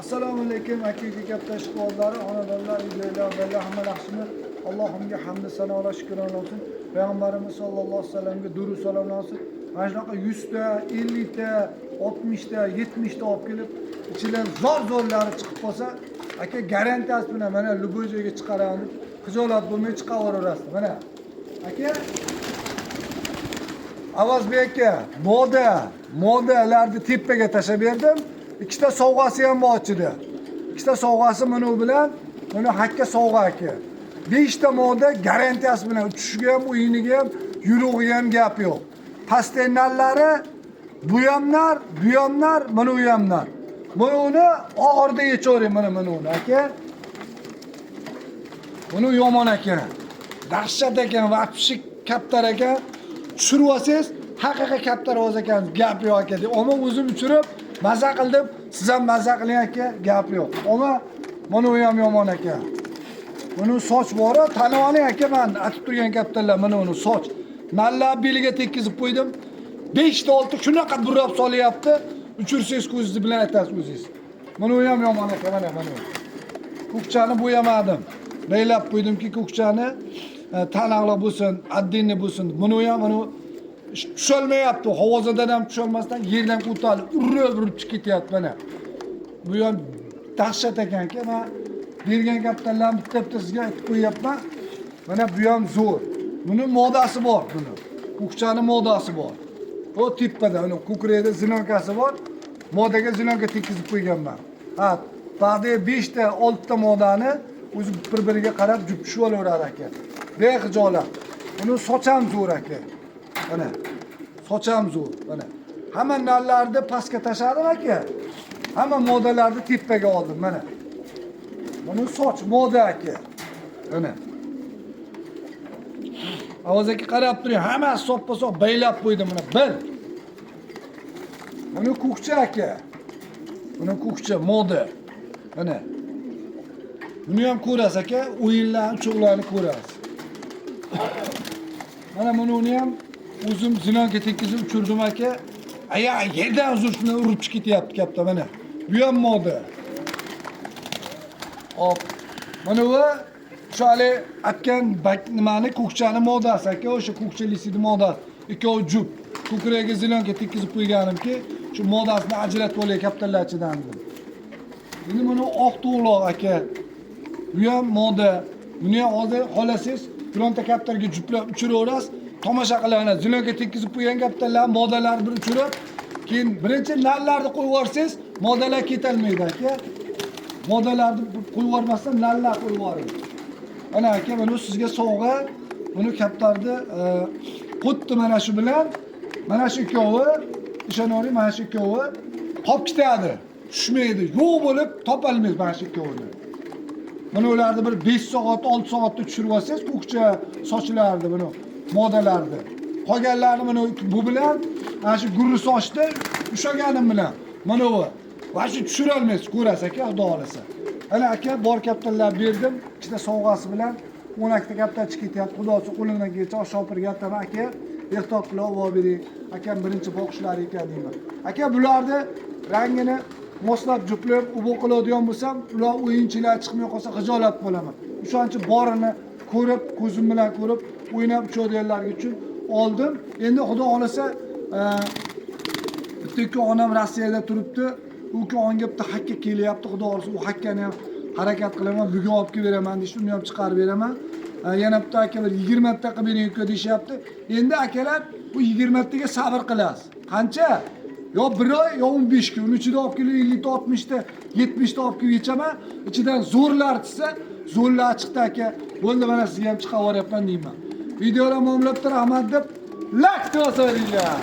Assalomu alaykum aka uka katta ishqibozlari, xonadonlar, uylar, bella hamma yaxshimi? Allohimga hamd sanolar shukrona olsun. Payg'ambarimiz sollallohu alayhi vasallamga durud salomlar olsun. Mana shunaqa 100 ta, 50 ta, 60 ta, 70 ta olib kelib, ichidan zo'r-zo'rlari chiqib qolsa, aka garantiyasi bilan mana любой joyga chiqaraman deb xijolat bo'lmay chiqaveraverasiz. Mana aka Avazbek aka, modalarni tepaga tashlab berdim. Ikkita sovg'asi ham bor ichida. Ikkita sovg'asi mana u bilan, mana hakka sovg'a aka. 5 ta moda garantiyasi bilan uchishiga ham, o'yiniga ham, yurug'iga ham gap yo'q. Pastennallari bu ham nar, bu ham nar, mana u ham nar. Mana uni oxirida yechavering mana uni aka. Buni yomon ekan. Dahshat ekan, вообще kaptar ekan. Tushirib olsangiz, haqiqiy kaptar ovoz ekan, gap yo'q aka deb. Ammo o'zim uchirib, maza qildim. Siz ham maza qiling aka, gap yo'q. Ammo mana u ham yomon ekan. Buni soch bor, tanib oling aka, man atib turgan kaptarlar mana uni soch. Nallab beliga tekkizib qo'ydim. 5 ta 6 shunaqa burab solyapti. Uchirsangiz ko'zingiz bilan aytasiz o'zingiz. Mana u ham yomon aka, mana u. Ko'kchani bo'yamadim. Baylab qo'ydimki ko'kchani taniqli bo'lsin, отдельный bo'lsin. Buni ham mana tusholmayapti. Havozadan ham tusholmasdan yerdan ko'tarilib, urib urib chiqib ketyapti mana. Bu ham dahshat ekanki, man bergan kaptarlarni bitta bitta sizga aytib qo'yyapman. Mana bu ham zo'r. Buni modasi bor buni. Ko'kchani modasi bor. O tepada uni ko'kragida зелёнка si bor. Modaga зелёнка tekkizib qo'yganman. Ha, ba'di 5 ta, 6 ta modani o'zi bir-biriga qarab jup tushib olaverar aka. Bexijolat. Buni soch ham zo'r aka. Mana. Soch ham zo'r. Mana. Hamma nallarni pastga tashladim aka. Hamma modalarni tepaga oldim mana. Buni soch moda aka. Mana. Avaz aka qarab turing, hammasi soppa-sop baylab qo'ydim mana. Bir. Buni ko'kcha aka. Buni ko'kcha moda. Mana. Buni ham ko'rasiz aka, o'yinlarni, uchuqlarni ko'rasiz. Mana buni uni ham o'zim зелёнка tekkizib uchirdim aka. Aya yerdan uzun shundan urib chiqib ketyapti katta mana. Bu ham moda. Hop. Mana bu o'sha hali atgan nimani ko'kchani modasi aka, o'sha ko'kcha лисий ni modasi. Ikkovi jup. Ko'kragiga зелёнка tekkizib qo'yganimki, shu modasini ajratib olay kaptarlar ichidan dedim. Endi buni oq to'g'loq aka. Bu ham moda. Buni ham hozir xohlasangiz bironta kaptarga juplab uchiraverasiz. Tomosha qilaverasiz. Зелёнка tekkizib qo'ygan kaptarlar modalarni bir uchirib, keyin birinchi nallarni qo'yib yuborsangiz, modalar ketolmaydi aka. Modalarni qo'yib yubormasdan nallar qo'yib yuboring. Ana aka, mana sizga sovg'a. Buni kaptarni xuddi mana shu bilan, mana shu ikkovi, ishonavering, mana shu ikkovi qolib ketadi. Tushmaydi. Yo'q bo'lib topolmaysiz mana shu ikkovini. Mana ularni bir 5 soat, 6 soatda tushirib olsangiz, ko'kcha sochlarni buni modalarni. Qolganlarini mana bu bilan mana shu gurri sochni ushlaganim bilan mana bu. Va shu tushirolmaysiz, ko'rasiz aka, xudo xohlasa. Ana aka, bor kaptarlar berdim, ikkita sovg'asi bilan 12 ta kaptar chiqib ketyapti. Xudo xohlasa qo'limdan kelsa shopirga aytaman, aka, ehtiyot qilib olib bering. Akam birinchi boqishlari ekan deyman. Aka, bularni rangini moslab juplab ubo qiladigan bo'lsam, ular o'yinchilar chiqmay qolsa xijolat bo'laman. O'shaning uchun borini ko'rib, ko'zim bilan ko'rib, o'ynab uchadiganlarga uchun oldim. Endi xudo xohlasa, bitta ikki onam Rossiyada turibdi. U onga bitta hakka kelyapti. Xudo xohlasa u hakkani ham harakat qilaman, bugun olib kelib beraman deyishdi, uni ham chiqarib beraman. Yana bitta aka bir 20 ta qilib bering uka deyishyapti. Endi akalar bu 20 taga sabr qilasiz. Qancha? Yo bir oy, yo 15 kun. Uni ichida olib kelib 50 ta, 60 ta, 70 ta olib kelib yechaman. Ichidan zo'rlar chiqsa, zo'rlar chiqdi aka. Bo'ldi, mana sizga ham chiqarib yuboryapman deyman. Videolar muomilabdi, rahmat deb lak bosaveringlar.